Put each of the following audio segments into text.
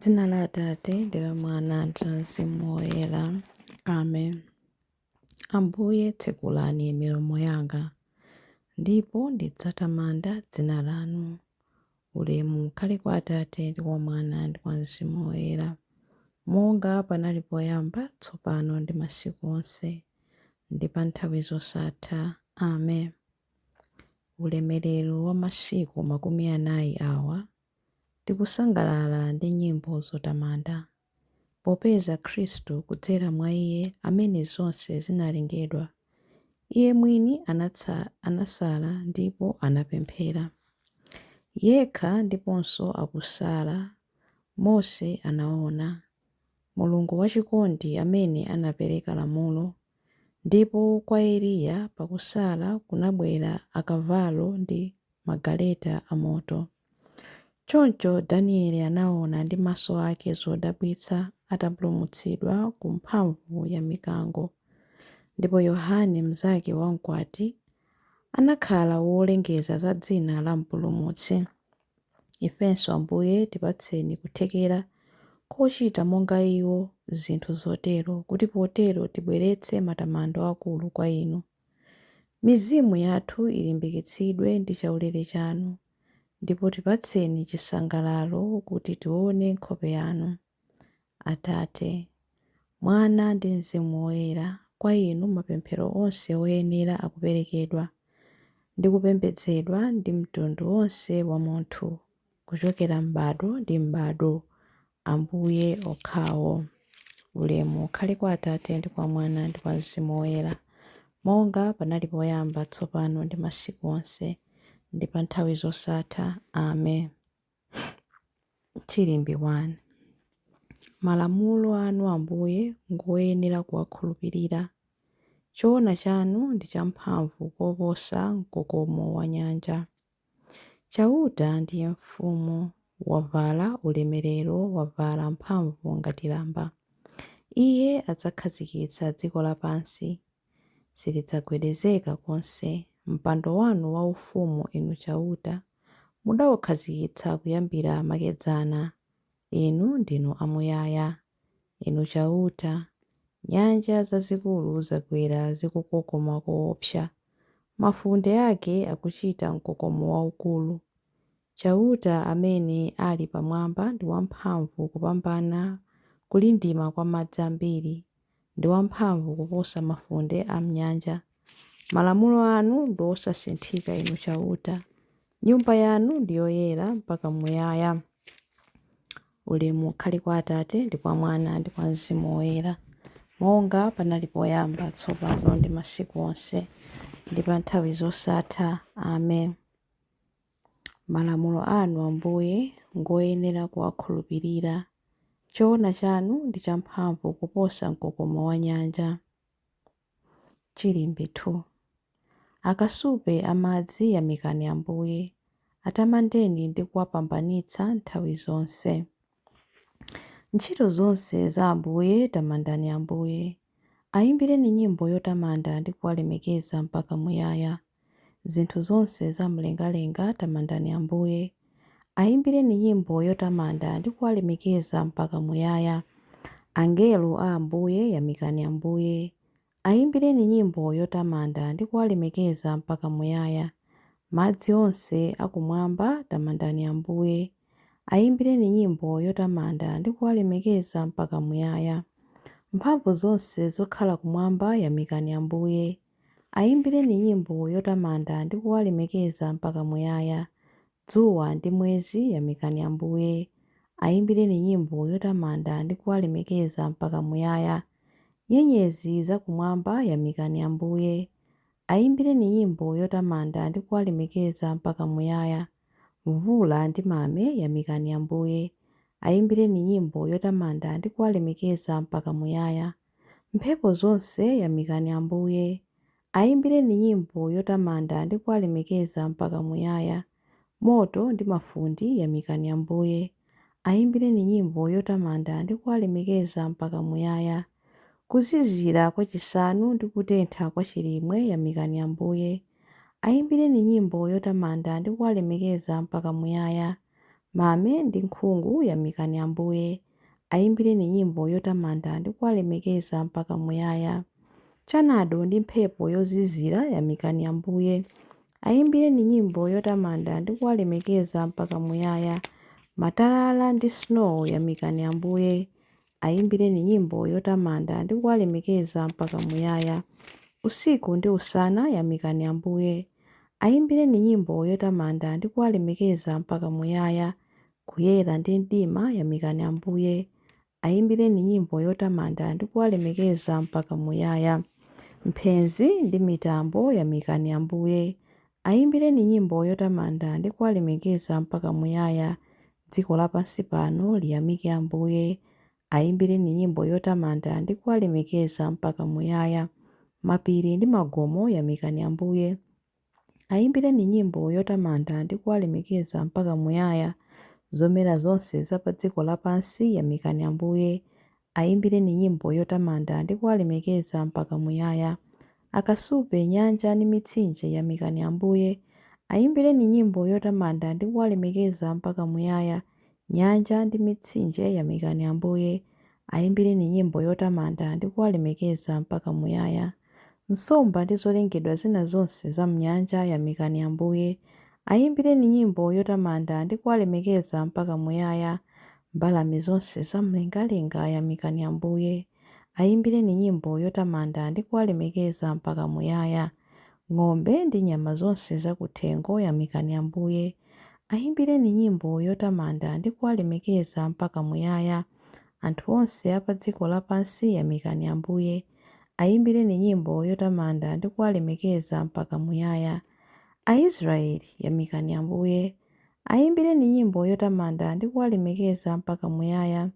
Dzina la Atate ndi la Mwana ndi la Mzimu Woyera. Amen. Ambuye, tsekulani milomo yanga, ndipo ndidzatamanda dzina lanu. Ulemu ukhale kwa Atate ndi kwa Mwana ndi kwa Mzimu Woyera, monga panali poyamba, tsopano ndi masiku onse, ndi pa nthawi zosatha. Amen. Ulemerero wa masiku 40 awa tikusangalala ndi nyimbo zotamanda, popeza Khristu kudzera mwa Iye amene zonse zinalengedwa, Iye mwini anasala ndipo anapemphera. Yekha ndiponso akusala, Mose anaona, Mulungu wachikondi amene anapereka lamulo, ndipo kwa Eliya pakusala kunabwera akavalo ndi magaleta amoto. Choncho Danieli anaona ndi maso ake zodabwitsa atapulumutsidwa ku mphamvu ya mikango. Ndipo Yohane mnzake wa mkwati anakhala wolengeza za dzina la Mpulumutsi. Ifenso Ambuye tipatseni kuthekera kochita monga iwo zinthu zotero, kuti potero tibweretse matamando akulu kwa Inu. Mizimu yathu ilimbikitsidwe ndi chaulere chanu, ndipo tipatseni chisangalalo kuti tione nkhope yanu. Atate, Mwana ndi Mzimu Woyera, kwa Inu mapemphero onse oyenera akuperekedwa ndi kupembedzedwa ndi mtundu wonse wa munthu, kuchokera m'badwo ndi m'badwo, Ambuye okhawo. Ulemu ukhale kwa Atate ndi kwa Mwana ndi kwa Mzimu Woyera, monga panali poyamba, tsopano ndi masiku onse, ndi pa nthawi zosatha. Amen. Chilimbi 1. Malamulo anu Ambuye ngoyenera kuwakhulupirira. Choona chanu ndi champhamvu koposa mkokomo wa nyanja. Chauta ndiye mfumu, wavala ulemerero, wavala mphamvu ngati lamba. Iye adzakhazikitsa dziko lapansi, silidzagwedezeka konse. Mpando wanu waufumu, Inu Chauta, mudaukhazikitsa kuyambira makedzana, Inu ndinu amuyaya. Inu Chauta, nyanja zazikulu zagwera zikukokoma koopsa, mafunde ake akuchita mkokomo waukulu. Chauta amene ali pamwamba ndi wamphamvu kupambana kulindima kwa madzi ambiri, ndi wamphamvu kuposa mafunde a m'nyanja. Malamulo anu ndi osasinthika, Inu Chauta, Nyumba yanu ndi yoyera mpaka muyaya. Ulemu ukhale kwa Atate ndi kwa Mwana ndi kwa Mzimu Woyera, monga panali poyamba, tsopano ndi masiku onse, ndi pa nthawi zosatha. Amen. Malamulo anu, Ambuye, ngoyenera kuwakhulupirira. Choona chanu ndi champhamvu kuposa mkokomo wa nyanja. Chilimbi 2. Akasupe a madzi yamikani Ambuye, atamandeni ndi kuwapambanitsa nthawi zonse. Ntchito zonse za Ambuye tamandani Ambuye, ayimbireni nyimbo yotamanda ndi kuwalemekeza mpaka muyaya. Zinthu zonse za mlengalenga tamandani Ambuye, ayimbireni nyimbo yotamanda ndi kuwalemekeza mpaka muyaya. Angelo a Ambuye yamikani Ambuye, ayimbireni nyimbo yotamanda ndi kuwalemekeza mpaka muyaya. Madzi onse akumwamba tamandani Ambuye, ayimbireni nyimbo yotamanda ndi kuwalemekeza mpaka muyaya. Mphamvu zonse zokhala kumwamba yamikani Ambuye, Ayimbireni nyimbo yotamanda ndi kuwalemekeza mpaka muyaya. Dzuwa ndi mwezi, yamikani Ambuye. Ayimbireni nyimbo yotamanda ndi kuwalemekeza mpaka muyaya. Nyenyezi zakumwamba, yamikani Ambuye. Ayimbireni nyimbo yotamanda ndi kuwalemekeza mpaka muyaya. Mvula ndi mame, yamikani Ambuye. Ayimbireni nyimbo yotamanda ndi kuwalemekeza mpaka muyaya. Mphepo zonse, yamikani Ambuye. Ayimbireni nyimbo yotamanda ndi kuwalemekeza mpaka muyaya. Moto ndi mafunde, yamikani Ambuye. Ayimbireni nyimbo yotamanda ndi kuwalemekeza mpaka muyaya. Kuzizira kwa chisanu ndi kutentha kwa chilimwe, yamikani Ambuye. Ayimbireni nyimbo yotamanda ndi kuwalemekeza mpaka muyaya. Mame ndi nkhungu yamikani Ambuye. Ayimbireni nyimbo yotamanda ndi kuwalemekeza mpaka muyaya. Chanado ndi mphepo yozizira yamikani Ambuye. Ayimbireni nyimbo yotamanda ndi kuwalemekeza mpaka muyaya. Matalala ndi snow yamikani Ambuye. Ayimbireni nyimbo yotamanda ndi kuwalemekeza mpaka muyaya. Usiku ndi usana yamikani Ambuye. Ayimbireni nyimbo yotamanda ndi kuwalemekeza mpaka muyaya. Kuyera ndi mdima yamikani Ambuye. Ayimbireni nyimbo yotamanda ndi kuwalemekeza mpaka muyaya. Mphenzi ndi mitambo yamikani Ambuye. Ayimbireni nyimbo yotamanda ndi kuwalemekeza mpaka muyaya. Dziko lapansi pano liyamike Ambuye. Ayimbireni nyimbo yotamanda ndi kuwalemekeza mpaka muyaya. Mapiri ndi magomo yamikani Ambuye. Ayimbireni nyimbo yotamanda ndi kuwalemekeza mpaka muyaya. Zomera zonse za pa dziko lapansi yamikani Ambuye. Ayimbireni nyimbo yotamanda ndi kuwalemekeza mpaka muyaya. Akasupe, nyanja ndi mitsinje yamikani Ambuye. Ayimbireni nyimbo yotamanda ndi kuwalemekeza mpaka muyaya. Nyanja ndi mitsinje yamikani Ambuye. Ayimbireni nyimbo yotamanda ndi kuwalemekeza mpaka muyaya. Nsomba ndi zolengedwa zina zonse za m'nyanja yamikani Ambuye. Ayimbireni nyimbo yotamanda ndi kuwalemekeza mpaka muyaya. Mbalame zonse zamlengalenga yamikani Ambuye. Ayimbireni nyimbo yotamanda ndi kuwalemekeza mpaka muyaya. Ng'ombe ndi nyama zonse zakuthengo yamikani Ambuye. Ayimbireni nyimbo yotamanda ndi kuwalemekeza mpaka muyaya. Anthu onse a pa dziko lapansi yamikani Ambuye. Ayimbireni nyimbo yotamanda ndi kuwalemekeza mpaka muyaya. Aisraeli yamikani Ambuye. Ayimbireni nyimbo yotamanda ndi kuwalemekeza mpaka muyaya.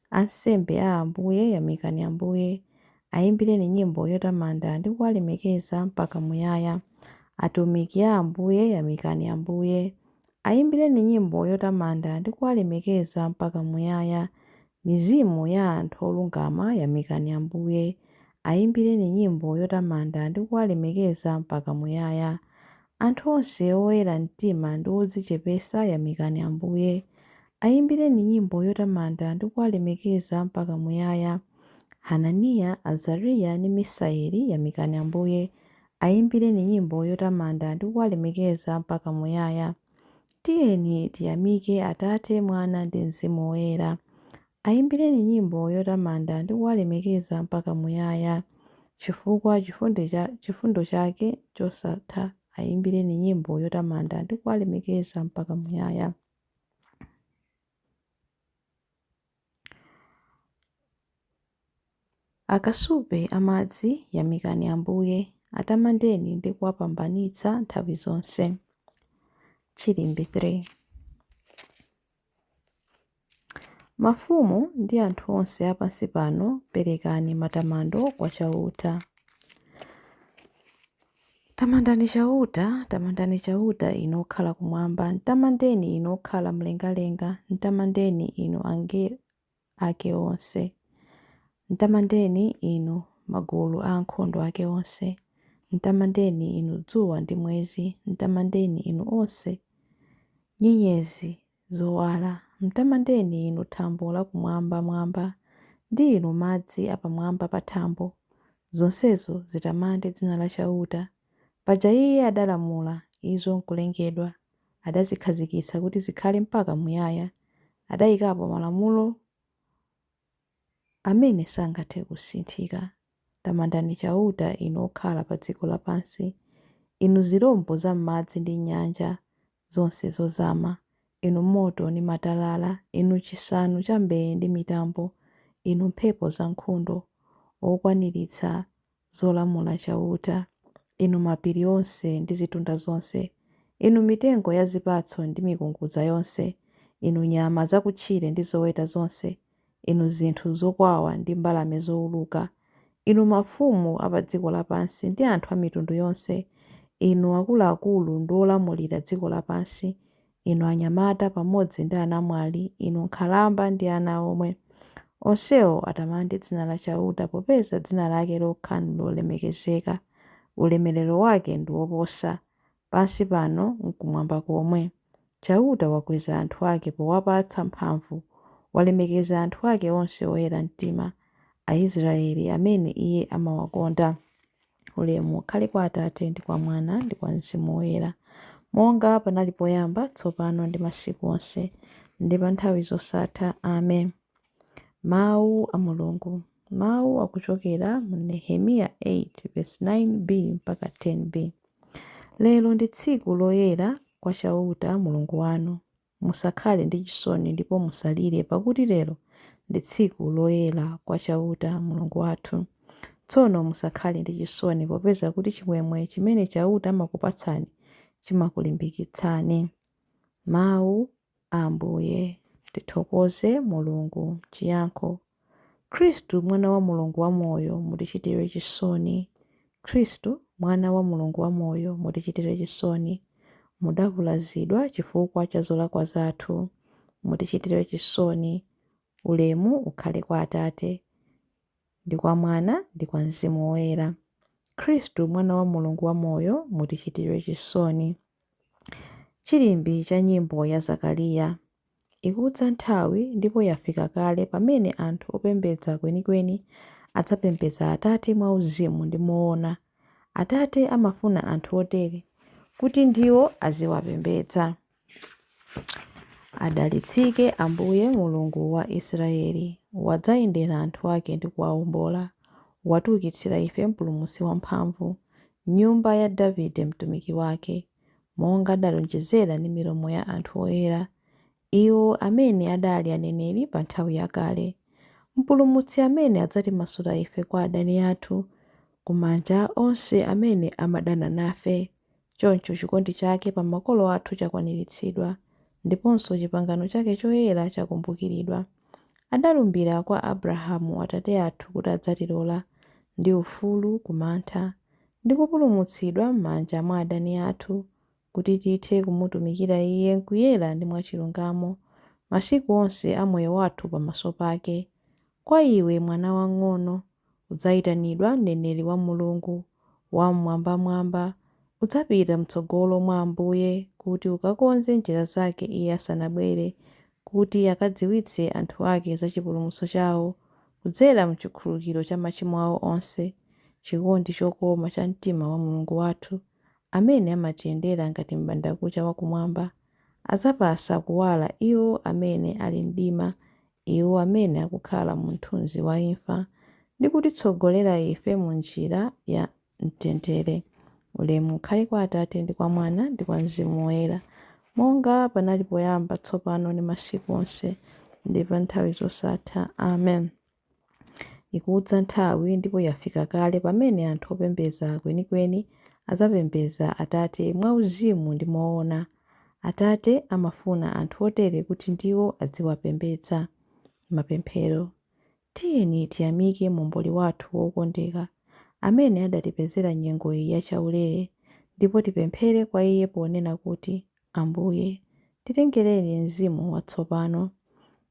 Ansembe a Ambuye yamikani Ambuye. Ayimbireni nyimbo yotamanda ndi kuwalemekeza mpaka muyaya. Atumiki a Ambuye yamikani Ambuye. Ayimbireni nyimbo yotamanda ndi kuwalemekeza mpaka muyaya. Mizimu ya anthu olungama yamikani Ambuye. Ayimbireni nyimbo yotamanda ndi kuwalemekeza mpaka muyaya. Anthu onse oyera mtima ndi odzichepetsa yamikani Ambuye. Ayimbireni nyimbo yotamanda ndi kuwalemekeza mpaka muyaya. Hananiya, Azariya ndi Misaeli yamikani Ambuye. Ayimbireni nyimbo yotamanda ndi kuwalemekeza mpaka muyaya. Tiyeni tiyamike Atate, Mwana ndi Mzimu Woyera. Ayimbireni nyimbo yotamanda ndi kuwalemekeza mpaka muyaya. Chifukwa chifundo chake chosatha ayimbireni nyimbo yotamanda ndi kuwalemekeza mpaka muyaya. Akasupe amadzi yamikani Ambuye. Atamandeni ndi kuwapambanitsa nthawi zonse. Chilimbi 3. Mafumu ndi anthu onse a pansi pano perekani matamando kwa Chauta. Tamandani Chauta, tamandani Chauta inu okhala kumwamba, tamandeni inu okhala mlengalenga, tamandeni inu angelo ake onse. Tamandeni inu magulu a ankhondo ake onse. Tamandeni inu dzuwa ndi mwezi, tamandeni inu onse nyenyezi zowala. Tamandeni inu thambo lakumwambamwamba ndi inu madzi apamwamba pa thambo. Zonsezo zitamande dzina la Chauta. Paja Iye adalamula izo n'kulengedwa, adazikhazikitsa kuti zikhale mpaka muyaya. Adayikapo malamulo amene sangathe kusinthika. Tamandani Chauta inu okhala pa dziko lapansi, inu zirombo zam'madzi ndi nyanja zonse zozama, inu moto ndi matalala, inu chisanu cha mbee ndi mitambo, inu mphepo zamkuntho, okwaniritsa zolamula Chauta, inu mapiri onse ndi zitunda zonse, inu mitengo ya zipatso ndi mikungudza yonse, inu nyama zakutchire ndi zoweta zonse, inu zinthu zokwawa ndi mbalame zowuluka, inu mafumu a pa dziko lapansi ndi anthu a mitundu yonse, inu akuluakulu ndi olamulira dziko lapansi, inu anyamata pamodzi ndi anamwali, inu nkhalamba ndi ana omwe. Onsewo atamande dzina la Chauta popeza dzina lake lokha ndi lolemekezeka, ulemerero wake ndi woposa, pansi pano n'kumwamba komwe. Chauta wakweza anthu ake powapatsa mphamvu, walemekeza anthu ake onse oyera mtima, Aisraeli amene Iye amawakonda. Ulemu ukhale kwa Atate ndi kwa Mwana ndi kwa Mzimu Woyera, monga panali poyamba, tsopano ndi masiku onse, ndi pa nthawi zosatha. Amen. Mawu a Mulungu. Mawu akuchokera mu Nehemiya 8:9b mpaka 10b. Lero ndi tsiku loyera kwa Chauta Mulungu wanu. Musakhale ndi chisoni ndipo musalire, pakuti lero ndi tsiku loyera kwa Chauta Mulungu wathu. Tsono musakhale ndi chisoni popeza kuti chimwemwe chimene Chauta amakupatsani chimakulimbikitsani. Mawu a Ambuye. Tithokoze Mulungu. Chiyankho. Khristu Mwana wa Mulungu wamoyo, mutichitire chisoni. Khristu Mwana wa Mulungu wamoyo, mutichitire chisoni. Mudavulazidwa chifukwa cha zolakwa zathu, mutichitire chisoni. Ulemu ukhale kwa Atate, ndi kwa Mwana, ndi kwa Mzimu Woyera. Khristu Mwana wa Mulungu wamoyo, mutichitire chisoni. Chilimbi cha nyimbo ya Zakariya. Ikudza nthawi ndipo yafika kale pamene anthu opembedza kwenikweni adzapembedza Atate mwauzimu ndi moona. Atate amafuna anthu otere kuti ndiwo aziwapembedza. Adalitsike Ambuye Mulungu wa Israeli, wadzayendera anthu ake ndi kuwawombola. Watiukitsira ife Mpulumutsi wamphamvu, nyumba ya Davide mtumiki wake, monga adalonjezera ndi milomo ya anthu oyera, iwo amene adali aneneri pa nthawi yakale. Mpulumutsi amene adzatimasula ife kwa adani athu, kumanja onse amene amadana nafe. Choncho chikondi chake pa makolo athu chakwaniritsidwa, ndiponso chipangano chake choyera chakumbukiridwa. Adalumbira kwa Abrahamu atate athu kuti adzatilola ndi ufulu kumantha, ndi kupulumutsidwa m'manja mwa adani athu, kuti tithe kumutumikira Iye m'kuyera ndi mwachilungamo, masiku onse a moyo wathu pamaso pake. Kwa iwe mwana wamng'ono, udzayitanidwa mneneri wa Mulungu Wam'mwambamwamba. Udzapita m'tsogolo mwa Ambuye kuti ukakonze njira zake Iye asanabwere, kuti akadziwitse anthu ake za chipulumutso chawo kudzera m'chikhululukiro cha machimo awo onse, chikondi chokoma cha mtima wa Mulungu wathu, amene amatiyendera ngati m'bandakucha wakumwamba. Adzapatsa kuwala iwo amene ali mdima, iwo amene akukhala mu mthunzi wa imfa, ndi kutitsogolera ife mu njira ya mtendere. Ulemu ukhale kwa Atate ndi kwa Mwana ndi kwa Mzimu Woyera, monga panali poyamba, tsopano ndi masiku onse, ndi pa nthawi zosatha. Amen. Ikudza nthawi ndipo yafika kale pamene anthu opembedza kwenikweni adzapembedza Atate mwauzimu ndi moona. Atate amafuna anthu otere kuti ndiwo aziwapembedza. Mapemphero. Tiyeni tiyamike Momboli wathu wokondeka, amene adatipezera nyengo iyi yachaulere, ndipo tipemphere kwa Iye ponena kuti, Ambuye, titengereni mzimu watsopano.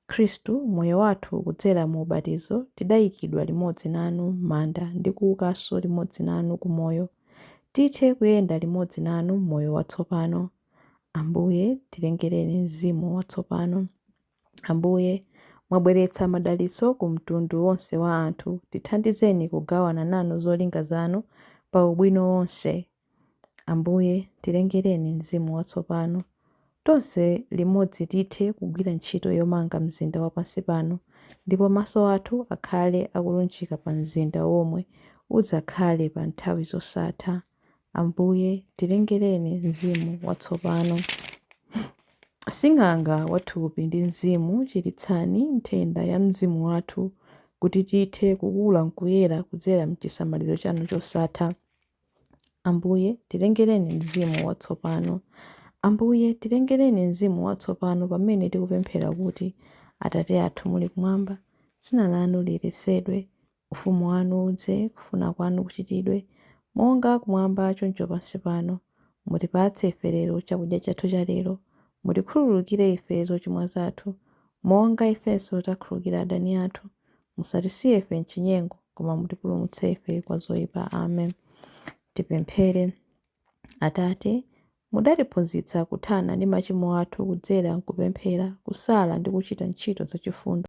Khristu, moyo wathu kudzera mu ubatizo, tidayikidwa limodzi nanu m'manda ndi kuukanso limodzi nanu ku moyo. Tithe kuyenda limodzi nanu m'moyo watsopano. Ambuye, tilengereni mzimu watsopano. Ambuye, mwabweretsa madalitso ku mtundu wonse wa anthu, tithandizeni kugawana nanu zolinga zanu pa ubwino wonse. Ambuye, tilengereni mzimu watsopano. Tonse limodzi tithe kugwira ntchito yomanga mzinda wapansi pano, ndipo maso athu akhale akulunjika pa mzinda womwe udzakhale pa nthawi zosatha. Ambuye, tilengereni mzimu watsopano. Sing'anga wathupi ndi mzimu, chiritsani nthenda ya mzimu wathu, kuti tithe kukula n'kuyera kudzera m'chisamaliro chanu chosatha. Ambuye, tilengereni mzimu watsopano. Ambuye, tilengereni mzimu watsopano pamene tikupemphera kuti, Atate athu muli kumwamba, dzina lanu liyeretsedwe, ufumu wanu udze, kufuna kwanu kuchitidwe, monga kumwamba choncho pansi pano. Mutipatse ife lero chakudya chathu cha lero. Mutikhululukire ife zochimwa zathu, monga ifenso takhululukira adani athu. Musatisiye ife m'chinyengo, koma mutipulumutse ife kwa zoyipa. Amen. Tipemphere. Atate, Mudatiphunzitsa kuthana ndi machimo athu kudzera m'kupemphera, kusala ndi kuchita ntchito zachifundo.